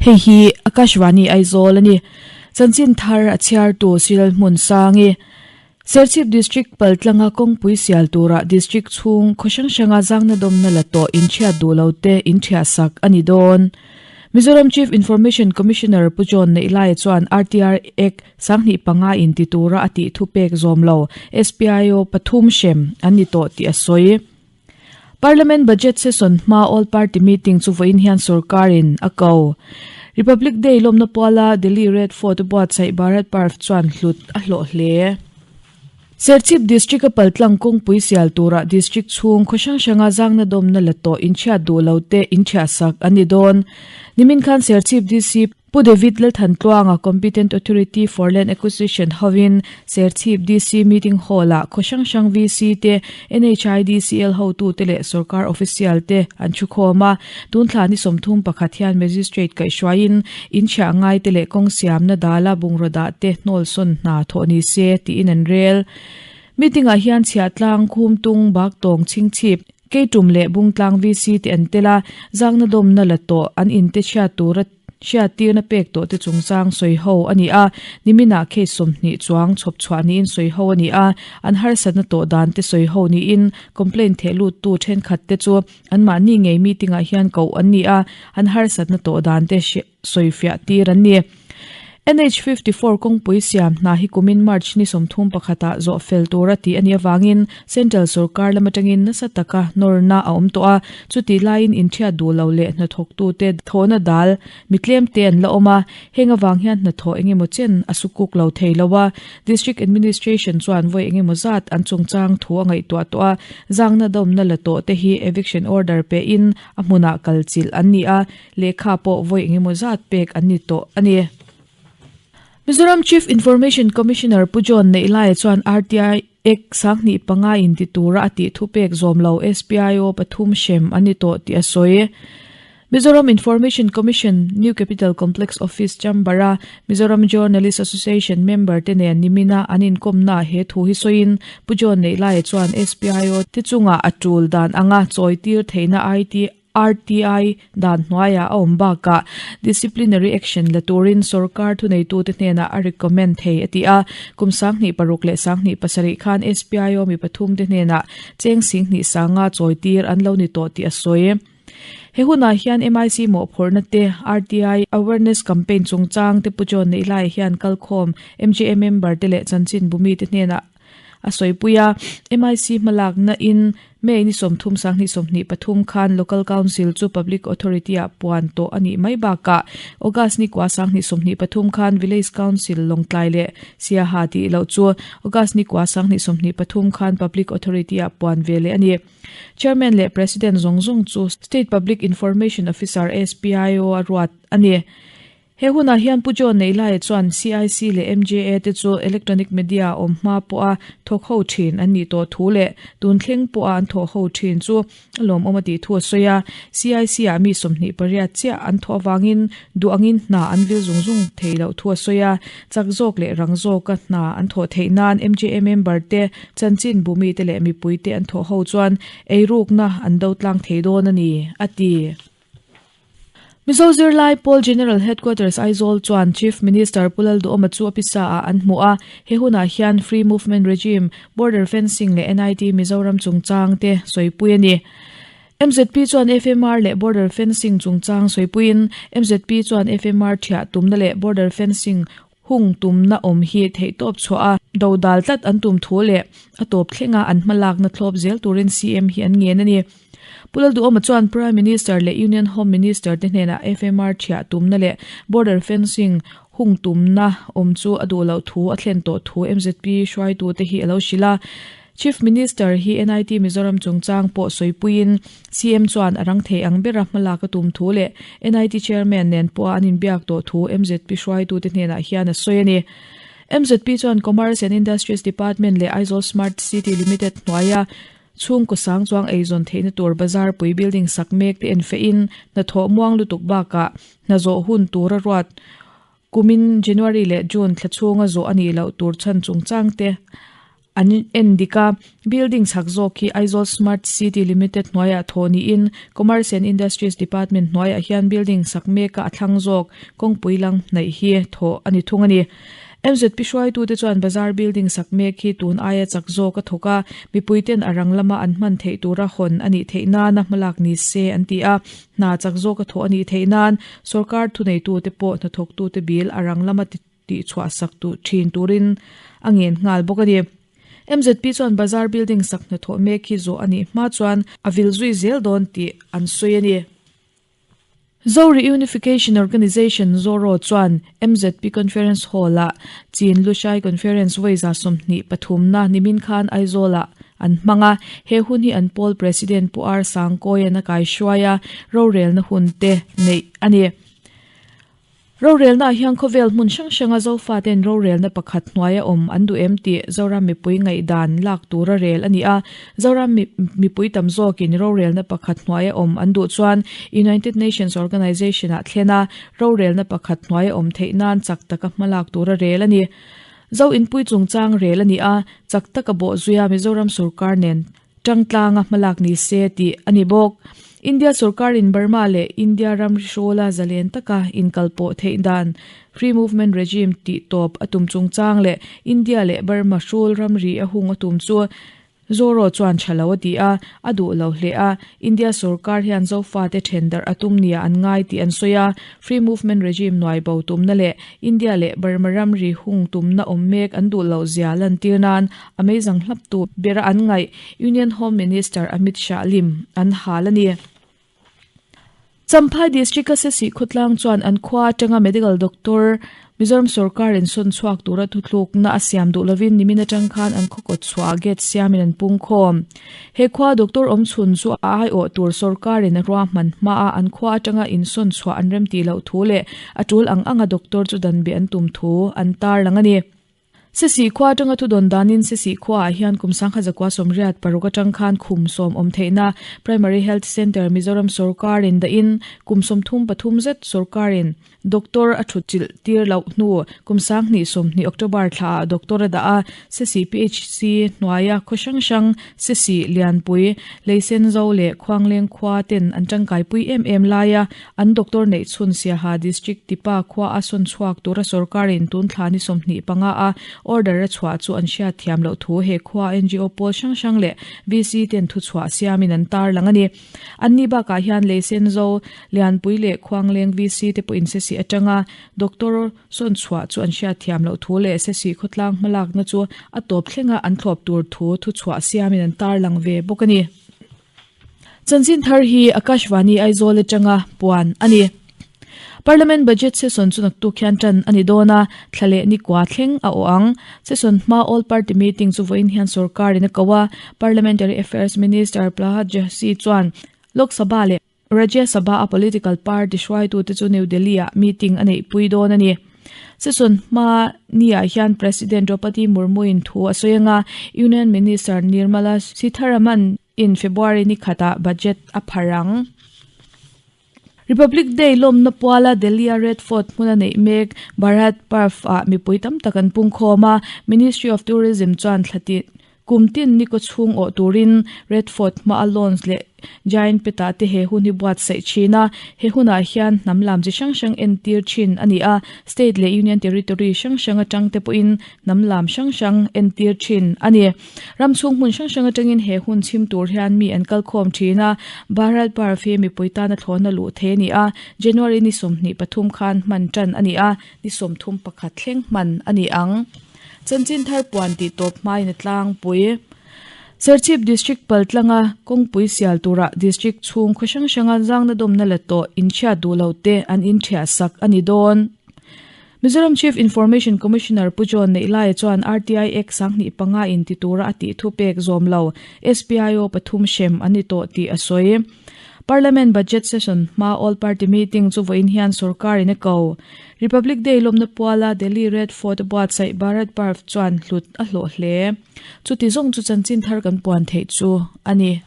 Hei hi Akashvani Aizawl a ni. Chanchin thar a chhiartu Siral Hmunsangi. Serchhip District paltlanga kawngpui sial tura District chhung khaw hrang hranga zangna dawmna la tawh inchhiat duh lo te inthiahsak a ni dawn. Mizoram Chief Information Commissioner Pu John Neihlaia chuan RTR Act 25 in ti tura a tih thupek zawm lo SPIO pathum hrem an ni tawh tih a sawi. Parliament Budget Session hma All Party Meeting chu vawiin hian sorkarin a ko. Republic Day lawmna puala Delhi Red Fort a buatsaih Bharat Parv chuan hlut a hlawh hle. Serchhip District a paltlang kawngpui sial turah District chhung khaw hrang hranga zangna dawmna la tawh inchhiat duh lo te inchhiahsak an ni dawn. Nimin khan Serchhip DC Pu David Lalthantluanga Competent Authority for Land Acquisition hovin Serchhip DC Meeting Hall-ah khaw hrang hrang VC te, NHIDCL hotute leh sorkar official te an thukhawm a. Tun thla ni 31 hian Magistrate kaihhruaiin inchhiah ngaite leh kawng siamna dala bungraw dah te hnawlsawn hna thawh ni se tiin an rel. Meeting-ah hian chhiahtlang, khumtung, baktawng, chhingchhip, Keitum leh Bungtlang VC te an tel a, zangna dawmna la tawh an inte chhiat tura hriattirna pek tawh te chungchang sawi ho a ni a, niminah case 20 chuang chhawp chhuah niin sawi ho a ni a, an harsatna tawh dan te sawi ho niin complaint theh luttu thenkhat te chu anmahni ngei meeting ah hian koh an ni a, an harsatna tawh dan te sawi fiah tir an ni. NH 54 kawngpui siam hna hi kumin March ni 31 ah zawh fel tura tih a nih avangin Central sorkar lam atangin nasa taka nawrna a awm tawh a, chutih laiin inthiat duh lo leh hnathawktute thawhna dal mi tlemte an la awm a, heng avang hian hnathawh engemaw chen a sukuk lo thei lo a, District Administration chuan vawi engemaw zat an chungchang thu a ngaihtuah tawh a, zangna dawmna la tawh te hi eviction order pehin a hmunah kalchilh an ni a, Lehkha pawh vawi engemaw zat pek an ni tawh a ni. Mizoram Chief Information Commissioner Pu John Neihlaia chuan RTI Act 25 in ti tura a tih thupek zawm lo SPIO pathum hrem an ni tawh tih a sawi. Mizoram Information Commission New Capital Complex Office Chamber-a Mizoram Journalist Association member te nen nimina an inkawmnaah he thu hi sawiin Pu John Neihlaia chuan SPIO te chungah a tul dan anga chawitir theihna IT RTI dan hnuaiah a awm bakah disciplinary action la turin sorkar thuneitute hnenah a recommend thei a ti a. Kum 26 leh 27 khan SPIO mi pathumte hnenah cheng 10,500 chawitir an lo ni tawh tih a sawi. He hunah hian MIC mawhphurhna te, RTI awareness campaign chungchang te Pu John Neihlaia hian kalkhawm MJA member te leh chanchinbu mite hnenah a sawipui a, MIC hmalakna in May ni 30 sangni 23 khan Local Council chu Public Authority ah puan tawh a nih mai bakah August ni kua sangni 23 khan Village Council Lawngtlai leh Siaha tih loh chu August ni kua sangni 23 khan Public Authority ah puan ve leh a ni. Chairman leh President zawng zawng chu State Public Information Officer, SPIO, a ruat a ni. He hunah hian Pu John Neihlaia chuan CIC leh MJA te chu electronic media awm hma pawha thawk ho thin an nih tawh thu leh tun thleng pawha an thawh ho thin chu a lawmawm a tih thu a sawi a. CIC ah mi 28 chiah an thawh avangin duh angin hna an vil zung zung thei loh thu a sawi a. Chak zawk leh rang zawka hna an thawh theih nan MJA member te, chanchin bumi te leh mipui te an thawh ho chuan eirukna an do tlang thei dawn a ni, a ti. Mizo zirlai pawl General Headquarters Aizawl chuan Chief Minister Pu Lalduhawma chu a pisa ah an hmu a, he hunah hian Free Movement Regime, Border Fencing leh NIT Mizoram chungchang te sawipui a ni. MZP chuan FMR leh Border Fencing chungchang sawipuiin MZP chuan FMR thiah tumna leh Border Fencing hung tumna awm hi theihtawp chhuah a, dodal tlat an tum thu leh a tawp thlenga an hmalakna thlawp zel turin CM hi an ngen a ni. Pu Lalduhawma chuan Prime Minister leh Union Home Minister te hnenah FMR thiah tumna leh border fencing hung tumna awm chu a duh loh thu a thlen tawh thu MZP hruaitute hi a lo hrilh a. Chief Minister hi NIT Mizoram chungchang pawh sawipuiin CM chuan a rang thei ang bera hmalak a tum thu leh NIT Chairman nen pawha an inbiak tawh thu MZP hruaitute hnenah hian a sawi a ni. MZP chuan Commerce and Industries Department leh Aizawl Smart City Limited hnuaia Chhungkaw sang chuang eizawn theihna tur bazar pui building sak mek te en fehin hnathawh muang lutuk bakah hna zawh hun tura ruat kumin January leh June thla chhunga zawh a nih loh tur chhan chungchang te. an en dik a, building chhak zawk hi Aizawl Smart City Limited hnuaiah thawh niin Commerce and Industries Department hnuaiah hian building sak meka a thlang zawk kawngpui lang hnaih hi thawh a ni thung a ni. MZP hruaitute chuan bazar building sak mek hi tun aia chak zawk a thawk a, mipuiten a rang lama an hman theih tura hawn a nih theih nana hmalak ni se an ti a, hna chak zawk a thawh a nih theih nan sorkar thuneitute pawh hnathawktute bill a rang lama tih chhuah sak duh thin turin a ngen nghal bawk a ni. MZP chuan bazar building sak hnathawh mek hi zawh a nih hma chuan a vil zui zel dawn tih an sawi a ni. Zo Reunification Organisation, ZORO, chuan MZP Conference Hall-ah Chin Lushai Conference vawiza 23 na nimin khan Aizawl-ah an hmang a. He hun hi an pawl President Pu R Sangkawian a kaihruai a, rorelna hun te neih a ni. Rorelnaah hian khawvel hmun hrang hranga Zofaten rorelna pakhat hnuaia awm an duh em tih Zoram mipui ngaihdan lak tura rel a ni a. Zoram mipui tam zawkin rorelna pakhat hnuaia awm an duh chuan United Nations Organization-ah thlen a, rorelna pakhat hnuaia awm theih nan chak taka hmalak tura rel a ni. Zo inpui chungchang rel a ni a, chak taka bawhzuia Mizoram sorkar nen Tangtlanga hmalak ni se tih a ni bawk. India sorkarin Burma leh India ram hrawla zalen taka inkalpawh theih dan, Free Movement Regime, tih tawp a tum chungchang leh India leh Burma hrawl ramri a hung a tum chu Zoro chuan tha lo a ti a, a duh lo hle a. India sorkar hian Zofate then darh a tum nia an ngai tih an sawi a. Free Movement Regime nuai bo tumna leh India leh Burma ramri hung tumna awm mek an duh loh zia lantir nan A meizang hlaptu bera an ngaih Union Home Minister Amit Shah lim an hal a ni. Champhai District-a Sesih khawtlang chuan an khua atanga Medical Doctor Mizoram sorkar in sawn chhuak tura thuthlukna a siam duh lovin nimin atang khan an khaw kawt chhuah gate siamin an pung khawm. He khua doctor awm chhun chu a aiawh tur sorkarin a ruahman hmaa an khua atanga insawn chhuah an remtih loh thu leh a tul ang anga doctor chu danbeh an tum thu an tarlang a ni. Sesih khua atanga thudawn danin Sesih khuaah hian kum sangkhat zakua 86 atang khan khum sawm awm theihna Primary Health Centre Mizoram sorkarin dahin kum 33 zet sorkarin Doctor a thutchilh tir loh hnu kum 2020 October thlaah Doctor a dah a, Sesih PHC hnuaia khaw hrang hrang Sesih Lianpui, Leisenzo leh Khuangleng khua ten an tangkaipui em em laia An doctor neih chhun Siaha District Tipa khua a sawn chhuak tura sorkarin tun thla ni 25 a order a chhuah chu an hriat thiam loh thu he khua ngo pawl hrang hrang leh VC ten thuchhuah siamin an tarlang a ni. Anni bakah hian Leisenzo, Lianpui leh Khuangleng VC te pawhin Sesi atanga doctor sawn chhuah chu an hriat thiam loh thu leh Sesi khawtlang hmalakna chu a tawp thlenga an thlawp tur thu thuchhuah siamin an tarlang ve bawk a ni. Chanchin thar hi Akashvani Aizawl atanga puan a ni. Parliament Budget Session chu naktuk hian tan a ni dawn a, thla leh ni kua thleng a awh ang. Session hma All Party Meeting chu vawiin hian sorkarin a ko a, Parliamentary Affairs Minister Prahlad Joshi chuan Lok Sabha leh Rajya Sabha a political party hruaitute chu New Delhi-ah meeting a neihpui dawn a ni. Session hma niah hian President Draupadi Murmu-in thu a sawi anga Union Minister Nirmala Sitharaman in February ni khatah budget a phar ang. Republic Day lawmna puala Delhi-a Red Fort hmuna neih mek Bharat Parv-ah mipui tam tak an pungkhawm a, Ministry of Tourism chuan thla tih Kum tin ni kaw chhung awh turin Red Fort hmaa lawns leh Giant Pet-ah te he hun hi buatsaih thin a, he hunah hian hnam lam chi hrang hrang entir thin a ni a, State leh Union Territory hrang hrang atang te pawhin hnam lam hrang hrang entir thin a ni. Ram chhung hmun hrang hrang atangin he hun chhim tur hian mi an kalkhawm thin a, Bharat Parv hi mipui tana thlawhna luh thei a ni a, January ni 23 khan hman tan a ni a, ni 31 thleng hman a ni ang. Chanchin thar puan tih tawp hmain a tlangpui. Serchhip District paltlanga kawngpui sial turah District chhung khaw hrang hranga zangna dawmna la tawh inchhiat duh lo te an inthiah sak a ni dawn. Mizoram Chief Information Commissioner Pu John Neihlaia chuan RTI Act 2005 in ti tura a tih thupek zawm lo SPIO pathum hrem an ni tawh tih a sawi. Parliament Budget Session hma All Party Meeting chu vawiin hian sorkarin a ko. Republic Day lawmna puala Delhi Red Fort a buatsaih Bharat Parv chuan hlut a hlawh hle. Chuti zawng chu chanchin thar kan puan theih chu a ni.